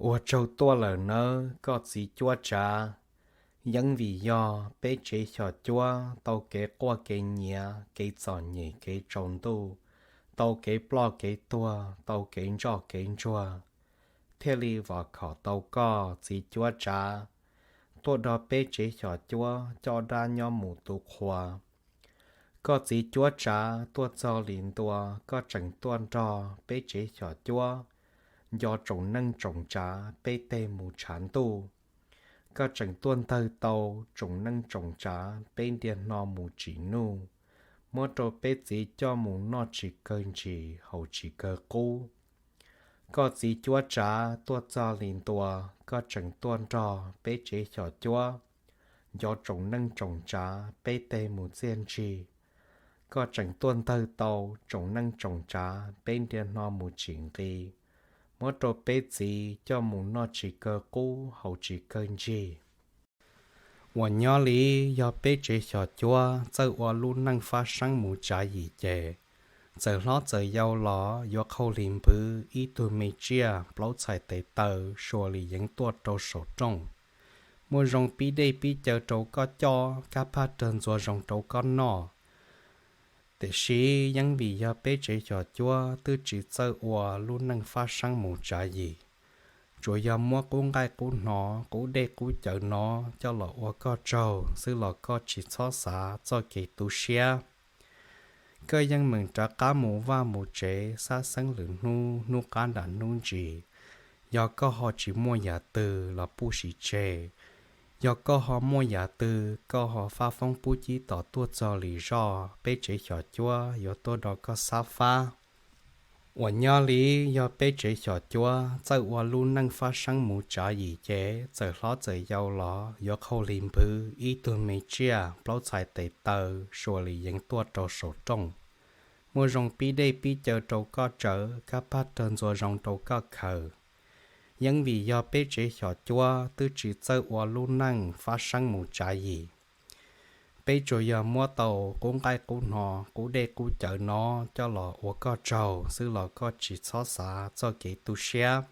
Ua tsaug tuaj lawm nawb koj txiv cuab tsav. Yeeb vim yog peb tsev xyom cuab tau kev quaj kev nyiav, kev txom nyem kev tsaus ntuj, tau kev ploj kev tuag, tau kev ntsoj kev ntsuag, thiaj li vam khom tau koj txiv cuab tsav tuaj nrog peb tsev xyom cuab coj dab nyob mus tu qhua. Koj txiv cuab tsav tuaj txog li ntua, koj tseem tuaj nrog peb tsev xyom cuab nco tsoom neej tsoom tsav peb teg mus tshav ntuj. Koj tseem tuaj ntawg tau tsoom neej tsoom tsav peb ntiag hno mus tsim nuj, muab rau peb txiv coj mus noj tsis kawg ntsis haus tsis kawg qub. Koj txiv cuab tsav tuaj txog li ntua, koj tseem tuaj nrog peb tsev xyom cuab nco tsoom neej tsoom tsav peb teg mus txiaj ntsig. Koj tseem tuaj ntawg tau tsoom neej tsoom tsav peb ntiag hno mus tsim nqi, muab rau peb txiv coj mus noj tsis kawg qub haus tsis kawg ntsig. Uas nyob li yog peb tsev xyom cuab txawj ua lub neej fab seeb mus tsav yim ces, txawm hlob txawm yau los yuav qhau hli npwv ib tug me tsiaj plaub txhais tes taw sua li yeev tuaj rau saum rooj. Muaj zoo pib dej pib cawv rau koj coj, kab phaj rawg ntxuag zoo rau koj noj. Tiam sis yeeb vim yog peb tsev xyom cuab twb tsis txawj ua lub neej fab seeb mus tsav yim, tsuas yog muab qub nqaij qub hno, qub dej qub cawv no coj los ua koj tsaug xwb los koj tsis txhob xav txoj kev tu siab. Koj yeej meem rov qab mus vaj mus tsev xab xeeb lwm hnub, hnub qab nram hnub ntsis. Yog koj ho tsis muaj yam twg los pub sim tseg. Yog koj ho muaj yam twg, koj ho fab foob pub cib tom tuaj txog li zoj, peb tsev xyom cuab yuav tuaj nrog koj xab fab. Uas nyob li yog peb tsev xyom cuab txawj ua lub neej fab seeb mus tsav yim ces, txawm hlob txawm yau los yuav qhau hli npwv ib tug me tsiaj plaub txhais tes taw sua li yeev tuaj rau saum rooj. Muaj zoo pib dej pib cawv rau koj tsawv, kab phaj rawg ntxuag zoo rau koj khaws. Yeeb vim yog peb tsev xyom cuab twb tsis txawj ua lub neej fab seeb mus tsav yim. Peb tsuas yog muab tau qub nqaij qub hno, qub dej qub cawv no coj los ua koj tsaug xwb los koj tsis txhob xav txoj kev tu siab.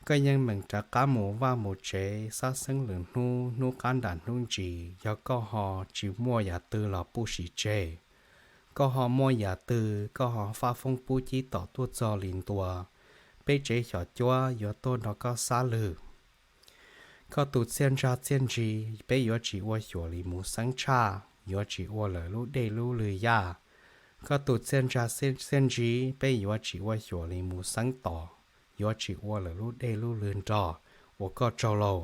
Koj yeej meem rov qab mus vaj mus tsev xab xeeb lwm hnub, hnub qab nram hnub ntsis. Yog koj ho tsis muaj yam twg los pub sim tseg. Koj ho muaj yam twg, koj ho fab foob pub cib tom tuaj txog li ntua, peb tsev xyom cuab yuav tuaj nrog koj xab lwm. Koj tus txiaj ntsag txiaj ntsig peb yuav tsis ua xyuam li mus xeeb tshaj, yuav tsis ua lawm lub dej lub lwg yaj. Koj tus txiaj ntsag txiaj ntsig peb yuav tsis ua xyuam li mus xeeb tom, yuav tsis ua lawm lub dej lub lwg nrog, ua koj tsaug lauj.